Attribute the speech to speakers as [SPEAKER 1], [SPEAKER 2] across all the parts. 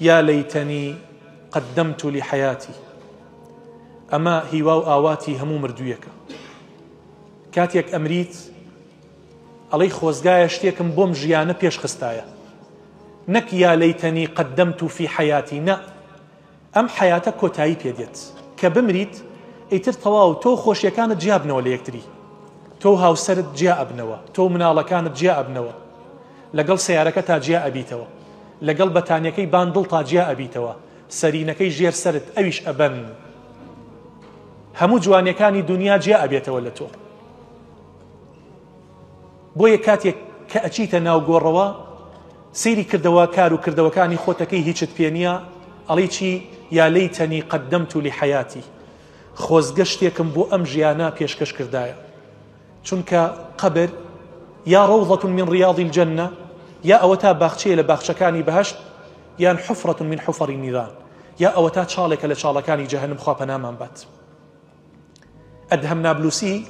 [SPEAKER 1] یا لەیتەنی قدمت لحیاتی. ئەمە هیوا و ئاواتی هەموو مردوویەکە. کاتێک ئەمریت ئەڵێی خۆزگایە شتێکم بۆم ژیانە پێش خستایە. نەک یا لەیتەنی قدمت فی حیاتی نا. ئەم حەیاتە کۆتایی پێ دێت. کە بمریت ئیتر تەواو تۆ و خۆشیەکانت جیا بنەوە لە یەکتری. تۆ و هاوسەرت جیا ئەبنەوە، تۆ و مناڵەکانت جیا ئەبنەوە. لەگەڵ سەیارەکەتا جیا ئەبیتەوە. لەگەڵ بەتانیەکەی بان دڵتا جیا ئەبیتەوە. سەرینەکەی ژێر سەرت ئەویش ئەبەن. هەموو جوانیەکانی دونیا جیا ئەبێتەوە لە تۆ. بۆیە کاتێک کە ئەچیتە ناو گۆڕەوە سەیری کردەوە کار و کردەوەکانی خۆتەکەی هیچت پێ نییە ئەڵێی چی یا لەیتەنی قەدەمت لحیاتی خۆزگە شتێکم بۆ ئەم ژیانە پێشکەش کردایە چونکە قەبر یا ڕەوضة من ریاض الجنة یا ئەوەتا باخچەیە لە باخچەکانی بەهەشت یان حفرة من حفر النیران یا ئەوەتا چاڵێکە لە چاڵەکانی جەهەنم خوا پەنامان بات. ئەدهەم نابلوسی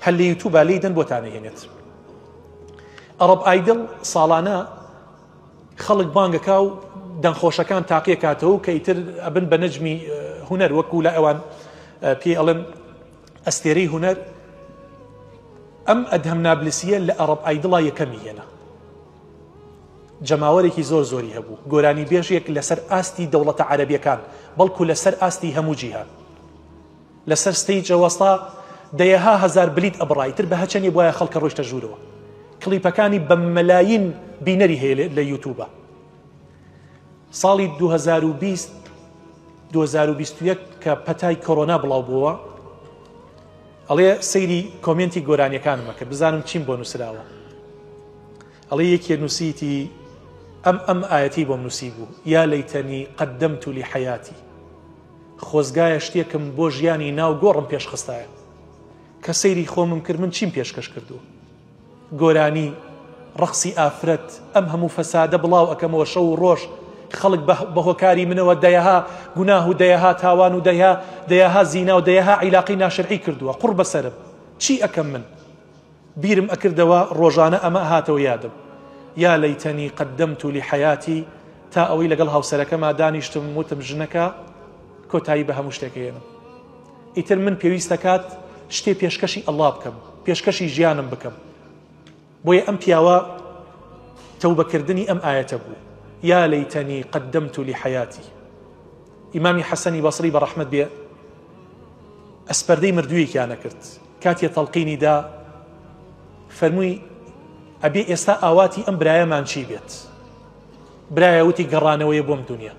[SPEAKER 1] هەر لە یوتوبا لێی دەن بۆتان ئەهێنێت. ئەڕەب ئایدڵ ساڵانە خەڵک بانگەکا و دەنگخۆشەکان تاقیەکاتەوە کە ئیتر ئەبن بە نەجمی هونەر وەکو لە ئەوان پێی ئەڵێن ئەستێرەی هونەر. ئەم ئەدهەم نابلسیە لە ئەڕەب ئایدڵا یەکەمی هێنا. جەماوەرێکی زۆر زۆری هەبوو، گۆرانیبێژێک لەسەر ئاستی دەوڵەتە عەرەبیەکان، بەڵکو لەسەر ئاستی هەموو جیهان. لەسەر stage ئەوەستا دەیەها هەزار بلیت ئەبڕا، ئیتر بە هەچەنی بوایە خەڵکە ڕۆیشتە ژوورەوە. کلیپەکانی بە مەلاین بینەری هەیە لە یوتوبە. ساڵی 2020 2021 کە پەتای کۆرۆنا بڵاو بووە، ئەڵێ سەیری comment ی گۆرانیەکانم ئەکرد بزانم چیم بۆ نووسراوە. ئەڵێ یەکێ نووسیتی ئەم ئەم ئایەتی بۆم نووسی بوو یا لەیتەنی قەدەمت لحیاتی خۆزگایە شتێکم بۆ ژیانی ناو گۆڕم پێش خستایە. کە سەیری خۆمم کرد من چیم پێشکەش کردووە؟ گۆرانی، ڕەقسی ئافرەت، ئەم هەموو فەسادە بڵاو ئەکەمەوە شەو و ڕۆژ خەڵک بە هۆکاری منەوە دەیەها گوناه و دەیەها تاوان و دەیەها دەیەها زینا و دەیەها عیلاقەی ناشەرعی کردووە قوڕ بەسەرم چی ئەکەم من؟ بیرم ئەکردەوە ڕۆژانە ئەمە ئەهاتەوە یادم یا لەیتەنی قەدەمت لحیاتی تا ئەوەی لەگەڵ هاوسەرەکەما دانیشتم وتم ژنەکە کۆتایی بە هەموو شتێک ئەهێنم ئیتر من پێویستەکات شتێ پێشکەشی ئەڵڵا بکەم پێشکەشی ژیانم بکەم بۆیە ئەم پیاوە تەوبەکردنی ئەم ئایەتە بوو یا لەیتەنی قەدەمت لحیاتی ئیمامی حەسەنی بەسری بە ڕەحمەت بێ ئەسپەردەی مردوویەکیان ئەکرد کاتێ تەڵقینی دا فەرمووی ئەبێ ئێستا ئاواتی ئەم برایەمان چی بێت برایە وتی گەڕانەوەیە بۆم دنیا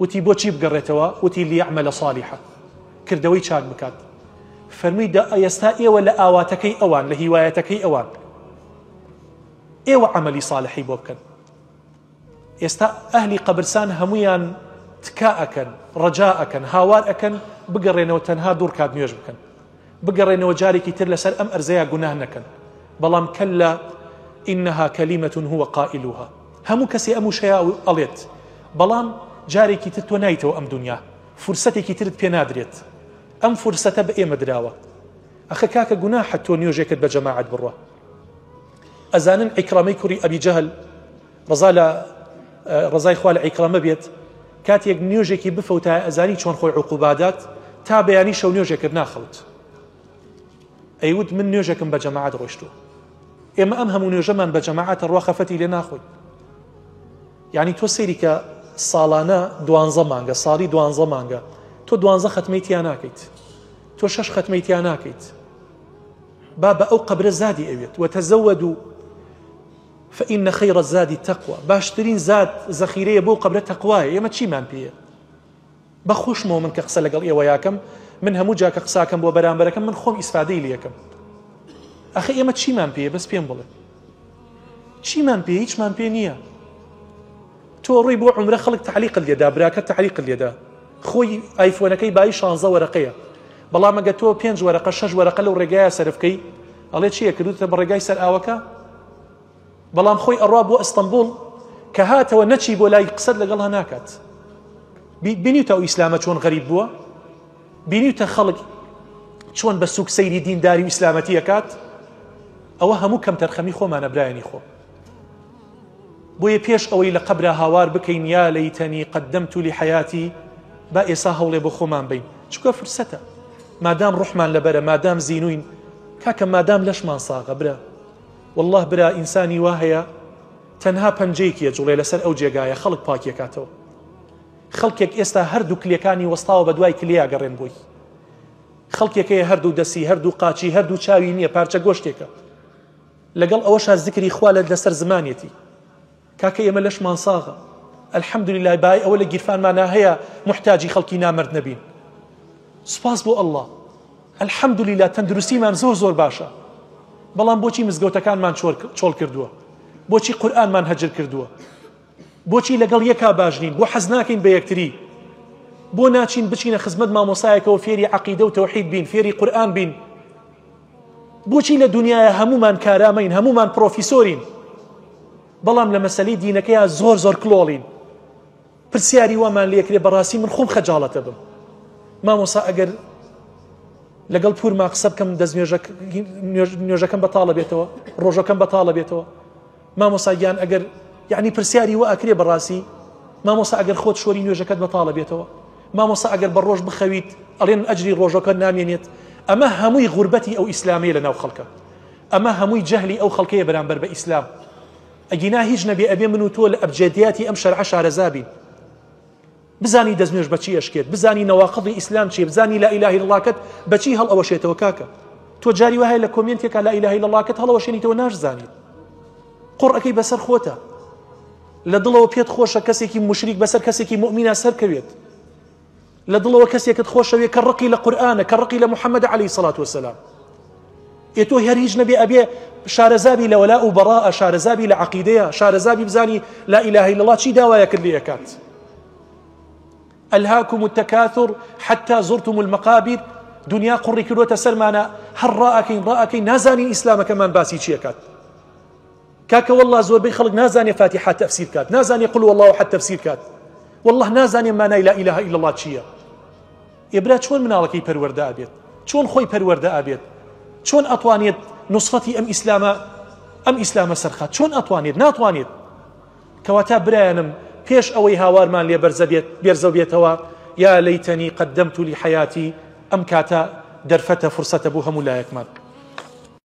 [SPEAKER 1] وتی بۆچی بگەڕێتەوە وتی لیعمل صالحا کردەوەی چاک بکات فەرمووی دە ئێستا ئێوە لە ئاواتەکەی ئەوان لە هیوایەتەکەی ئەوان ئێوە عەمەلی صالحی بۆ بکەن ئێستا ئەهلی قەبرسان هەموویان تکا ئەکەن، ڕەجا ئەکەن، هاوار ئەکەن بگەڕێنەوە تەنها دوو ڕکات نوێژ بکەن، بگەڕێنەوە جارێکی تر لەسەر ئەم ئەرزەیا گوناه نەکەن، بەڵام کلا انها کلمە هو قائلها هەموو کەسێ ئەم وشەیە ئەڵێت، بەڵام جارێکی تر تۆ نایتەوە ئەم دونیا، فرسەتێکی ترت پێ نادرێت، ئەم فرسەتە بە ئێمە دراوە. ئەخە کاکە گوناحە تۆ نوێژێکت بە جەماعەت بڕوا. ئەزانن عیکرەمەی کوڕی ئەبی جەهل ڕەزا لە ڕەزای خوا لە عیکرەمە بێت کاتێک نوێژێکی بفەوتایە ئەزانی چۆن خۆی عقوبادات تا بەیانی شەو نوێژێکرد ناخەوت ئەیوت من نوێژێکم بە جەماعەت ڕۆشتووە ئێمە ئەم هەموو نوێژەمان بە جەماعەتە ڕوا خەفەتی لێ ناخۆین یعنی تۆ سەیری کە ساڵانە دوانزە مانگە ساڵی دوانزە مانگە تۆ دوانزە خەتمەی تیا ناکەیت تۆ شەش خەتمەی تیا ناکەیت با بە ئەو قەبرە زادی ئەوێت، وتزودوا فإن خیر الزاد التقوی، باشترین زاد زەخیرەیە بۆ قەبرە تەقوایە، ئێمە چیمان پێیە؟ بە خۆشمەوە من کە قسە لەگەڵ ئێوە یاکەم من هەموو جا کە قساکەم بۆ بەرامبەرەکەم من خۆم ئیسفادەی لەکەم ئەخە ئێمە چیمان پێیە بەس پێم بڵێ چیمان پێ هیچمان پێ نییە تۆ ڕووی بۆ عومرە خەڵک تەعلیقت لێدا براکەت تەعلیقت لێدا خۆی ئایفۆنەکەی بایی شانزە وەرەقەیە بەڵام ئەگە تۆ پێنج وەرەقە شەش وەرەقە لەو ڕێگایە سەرف کەی ئەڵێ چییە کردوتە بە ڕێگای سەر ئاوەکە بەڵام خۆی ئەڕوا بۆ ئەستەمبوڵ کە هاتەوە نەچی بۆ لای قسەت لەگەڵا ناکات بینیوتە ئەو ئیسلامە چۆن غەریب بووە بینیوتە خەڵک چۆن بە سوک سەیری دینداری و ئیسلامەتی ئەکات ئەوە هەموو کەمتەرخەمی خۆمانە برایانی خۆم. بۆیە پێش ئەوەی لە قەبرا هاوار بکەین یا لەیتەنی قەدەمت لحەیاتی با ئێسا هەوڵێ بۆ خۆمان بین چونکە فرسەتە مادام ڕوحمان لەبەرە مادام زینوین کاکە مادام لەشمان ساغە برا والله برا ئینسانی وا هەیە تەنها پەنجەیەکی ئەجوڵێ لەسەر ئەو جێگایە خەڵک پاکیەکاتەوە خەڵکێک ئێستا هەردوو کلەکانی وەستاوە بە دوای کلیا گەڕێن بۆی خەڵکێک هەیە هەردوو دەسی هەردوو قاچی هەردوو چاوی نییە پارچە گۆشتێکە لەگەڵ ئەوەشا زکری خوا لە لەسەر زمانێتی کاکە ئێمە لەشمان ساغە الحمدلله بای ئەوە لە گیرفانمانا هەیە محتاجی خەڵکی نامەرد نەبین سوپاس بۆ اللە الحمدللە تەندروستیمان زۆر زۆر باشە بەڵام بۆچی مزگەوتەکانمان چۆڵ کردووە بۆچی قورئانمان هەجر کردووە بۆچی لەگەڵ یەکا باش نین بۆ حەز ناکەین بە یەکتری بۆ ناچین بچینە خزمەت مامۆسایەکەوە فێری عەقیدە و تەوحید بین فێری قورئان بین بۆچی لە دنیاە هەمومان کارامەین هەمومان پرۆفیسۆرین بەڵام لە مەسەلەی دینەکەیا زۆر زۆر کڵۆڵین پرسیاری وامان لێکرێ بەڕاستی من خۆم خەجاڵەتە بم مامۆسا ئەگەر لەگەڵ پورما قسە بکەم دەست نوێژەکەم بەتاڵە بێتەوە ڕۆژەکەم بەتاڵە بێتەوە مامۆسا گیان ئەگەر یعنی پرسیاری وا ئەکرێ بەڕاستی مامۆسا ئەگەر خۆت شۆری نوێژەکەت بەتاڵە بێتەوە مامۆسا ئەگەر بە ڕۆژ بخەویت ئەڵێن ئەجری ڕۆژەکە نامێنێت ئەمە هەمووی غوربەتی ئەو ئیسلامیە لە ناو خەڵکە ئەمە هەمووی جەهلی ئەو خەڵکەیە بەرامبەر بە ئیسلام ئەگینا هیچ نەبێ ئەبێ من و تۆ لە ئەبجەدیاتی ئەم شەرعە شارەزا بین بزانی دەستنوێژ بەچی ئەشکێت بزانی نەواقضی ئیسلام چیە بزانی لا اله الا اللهکەت بەچی هەڵئەوەشێتەوە کاکە تۆ جاری وایە لە کۆمێنتێکا لا اله الا اللهکەت هەڵەوەشێنیتەوە ناشزانیت قوڕەکەی بەسەر خۆتە لە دڵەوە پێت خۆشە کەسێکی مشریک بەسەر کەسێکی مؤمینا سەرکەوێت لە دڵەوە کەسێکت خۆشەوێ کە ڕقی لە قورئانە کە ڕقی لە محەممەد عەلەیهی سەڵات وەسەلام ئێ تۆ هەر هیچ نەبێ ئەبێ شارەزابی لە وەلا و بەڕاء شارەزابی لە عەقیدەیە شارەزابی بزانی لا إله إلا الله چی داوایەکرد لێ ئەکات ألهاكم التكاثر حتى زرتم المقابر دنیا قڕی کردوەتە سەرمانە هەر ڕائەکەین ڕائەکەین نازانین ئیسلامەکەمان باسی چیەکات کاکە واللە زۆربەی خەڵک نازانێ فاتیحە تەفسیر کات نازانێ قل والله احد تەفسیر کات واللە نازانێ مانای لا اله الا الله چییە ئێ برا چۆن مناڵەکەی پەروەردە ئەبێت چۆن خۆی پەروەردە ئەبێت چۆن ئەتوانێت نوسرەتی ئەم ئیسلامە ئەم ئیسلامە سەرخات چۆن ئەتوانێت ناتوانێت کەواتە برایانم پێش ئەوەی هاوارمان لێ بەرزە بێت بێرزە بێتەوە یا لەیتەنی قەدەمت لحیاتی ئەم کاتە دەرفەتە فرسەتە بۆ هەموو لایەکمان.